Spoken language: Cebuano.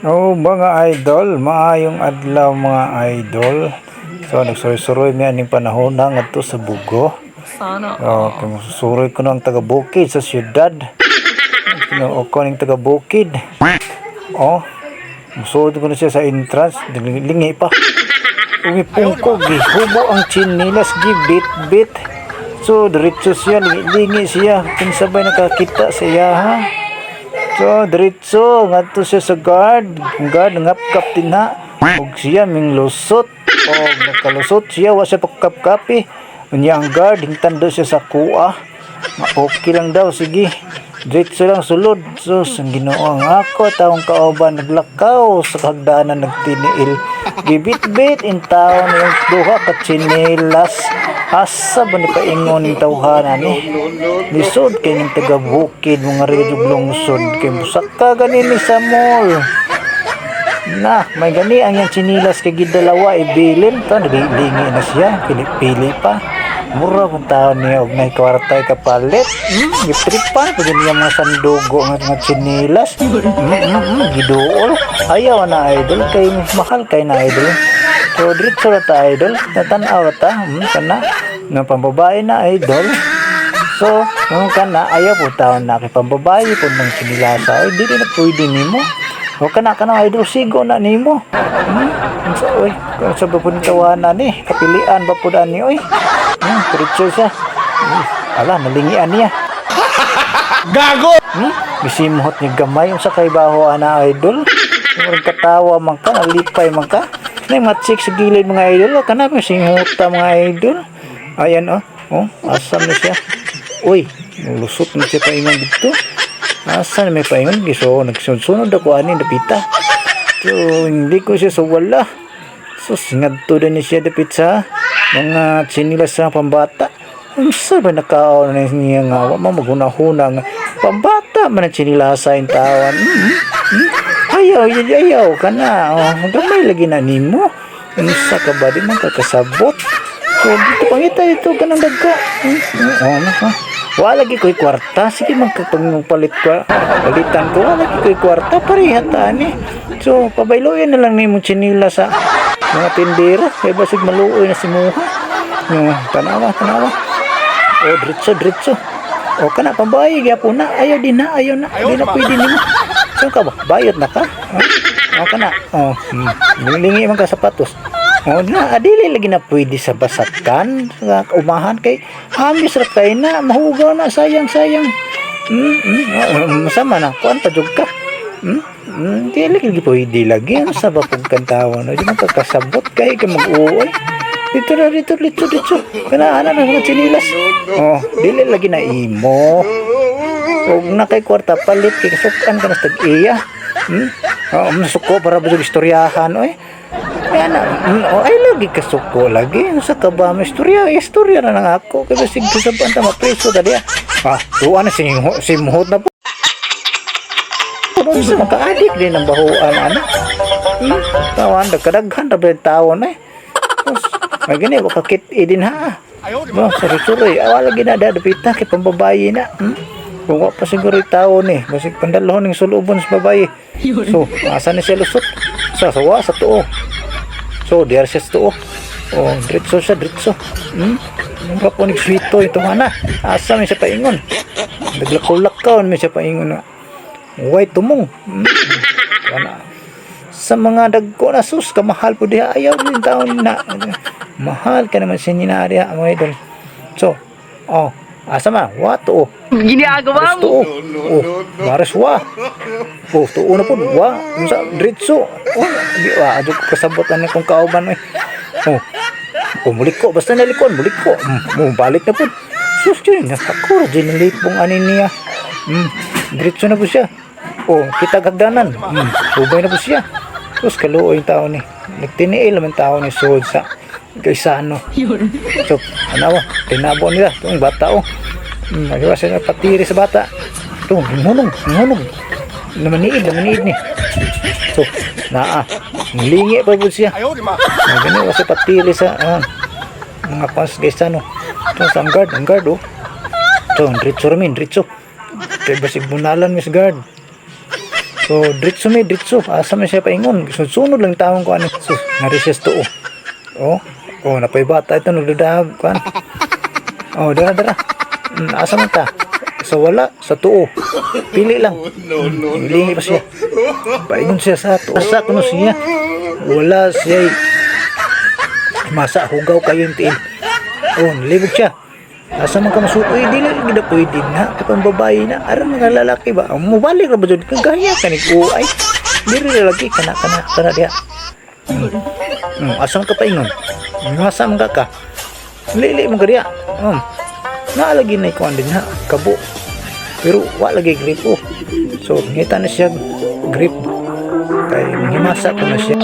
Oh, mga idol, maayong adlaw, mga idol. So nagsuroy-suroy mi aning panahon na ngadto sa Bugo. Sana. Oh, kay mosusuroy ko ng taga bukid sa syudad. Tinuo ko ning taga bukid. Oh, musulod ko na siya sa entrance, lingi pa. Umipungko, gihubo ang chinilas, gibit-bit. So, diretso siya, lingi-lingi siya. Kinsabay nakakita sa iya, ha? So, diretso, ngadto siya sa guard. Ang guard, ngapkap din ha. Og siya, ming lusot. Og nakalusot siya, wa siya pagkapkapi. Unya ang guard, hintando siya sa kuha. Nga, okay lang daw, sige. Diretso lang sulod. Sus, ang Ginoo ang ako, taong kauban naglakaw sa hagdanan nagtiniil. Gibit-bit in taon yung duha ka tsinelas. Asa ba ni paingon ning tawhana ni? Lisod kay ning taga bukid mga redyog lungsod kay musaka gani ni sa mall. Na, may gani ang yang tsinilas kay gidalawa ibilin to, nalilingi na siya, pili-pili pa. Mura kung tao niya og nay kwartay kapalit. Gitripan pa niya mga sandugo nga mga tsinilas. Giduol. Ayaw na, idol, kay mahal kay na, idol. So diretso ra ta, idol, natanaw ra ta, kana nga pambabae na, idol. So, nung kana, ayaw po taon na kay pambabae po ng sinilasa. Ay, dili na pwede nimo. O kana kana, idol, sigo na nimo. Unsa oy, kung sa ba po ni tawanan ni, kapilian ba po ani oy. Diretso siya. Ala, nalingian niya. Gago! Gisimhot ni gamay unsa kay baho ana, idol. Murag katawa man ka, nalipay man ka. Nay mga chick sa gilid, mga idol, oh, kana may simhota, mga idol. Ayan oh. Oh, asa na siya? Uy, lusot na siya paingon dito. Asa na may paingon? So, nagsunod ako ani dapita. So, hindi ko siya sa wala. Sus, ngadto din ni siya dapit sa mga tsinilas sa pambata. Unsa ba nakaon na niya nga wa man maghuna-huna nga pambata man ang tsinilasa in tawan. Ayaw, ayaw, ayaw ka na. Oh, gamay lagi na nimo. Unsa ka ba di man ka kasabot? So, dito pangita dito ka ng dagko. Oh, no, ha? Wala lagi ko'y kwarta. Sige, magkapagpalit ka. Palitan ko. Wala lagi ko'y kwarta. Pareha ta ni. So, pabayloyan na lang nimo tsinila sa mga tindera. Kaya basig maluoy na si Muha. No, tanawa, tanawa. O, diretso, diretso. O, kana, pambahay, gyapon na. Ayaw din na, ayaw na. Di na pwede nimo. Saan ka ba? Bayot na ka? Oh, o, kana. O, Lingi man ka sapatos. O, na, adili lagi na pwede sa basakan, sa umahan kay hamis ra kay na, mahugaw na, sayang, sayang. Oh, masama na, kuan pa jud ka. Di lagi lagi pwede lagi. Ano sa ba pagkantawa no? Di man ka kasabot kay ka mag-uoy. Dito na, dito, dito, dito. Kana, ana na, mga tsinilas. Oh, dili lagi na imo. Og na kay kwarta palit kay kasukan ka na sa tag-iya. Oh, masuko para ba yung istoryahan oy. Ay, ana, oh, ay lagi kasuko lagi. Unsa ka ba may istorya? Istorya na lang ako. Kay basig kasaban ta mapreso ta diya. Ah, tuwa na simhot na po. Ano sa maka-adik din ang bahuan ana. Tawan dagkadaghan ra ba yung tao na eh. Tapos, may gani wa kakit din ha. No, suri-suri. Awa lagi na da dapita kay pambabayi na. Kung wa pa siguro yung tao ni, basig pandalhon ning sulubon sa babayi. So, asa na siya lusot? Sa sawa sa tuo. So, diar siya sa tuo. Oh, diretso siya, diretso. Mura po ni swito ito na. Asa man siya paingon? Naglakaw-lakaw man siya paingon na. White tumong. Wala. Sa mga dagko na sus, kamahal po diha, ayaw din taon na. Mahal ka naman siya niya diha, mga idol. So, oh, asa ma? Wa tuo. Ginagawa Maris tuo. Oh, maris wa. Oh, tuo na po. Wa. Unsa diretso. Oh, di wa adto ko kasabot ani kong kauban eh. Oh. Oh, muliko basta nalikon, muliko. Mo balik na po. Sus, yun, ako ra din lipong ani niya. Diretso na po siya. Oh, kita hagdanan. Ubay na po siya. Sus, kaluoy yung tao ni. Nagtiniil naman tao ni sud sa kaysano. So, anawa, tinabo nila itong bata oh. Nagawa siya na patiri sa bata. Ito, hunong, hunong. Namaniid, namaniid ni. So, naa, lingi pa po siya. Ayaw, di ma! Nagani wa siya patiri sa mga kwas guys ano. Ito sa ang guard oh. Ito, diretso ramin, diretso. Kaya basig bunalan, Miss Guard. So diretso mi, diretso. Asa man siya paingon? Sunod lang taon ko ani. So nari siya sa tuo. Oh, napay bata ito nagdadahag kuan. Oh, dara dara. Asa man ta? Sa wala, sa tuo. Pili lang. No, no, no. Lingi pa siya. Paingon siya sa tuo. Sa kuno siya. Wala siya. Masa hugaw kayo yung tiil. Oh, nalibog siya. Asa man ka masuko, eh, dili gid pwede na. Kapag babae na, aron mga lalaki ba? Ang mubalik ra ba jud kang gaya ka ni ay. Dili ra lagi kana kana kana diha. Asa man ka paingon? Masa man ka ka? Lili mo ka diha. Naalagi na ikuan din ha, kabo. Pero wa lagi grip oh. So, ngita na siya grip. Kay manghimasa ko na siya.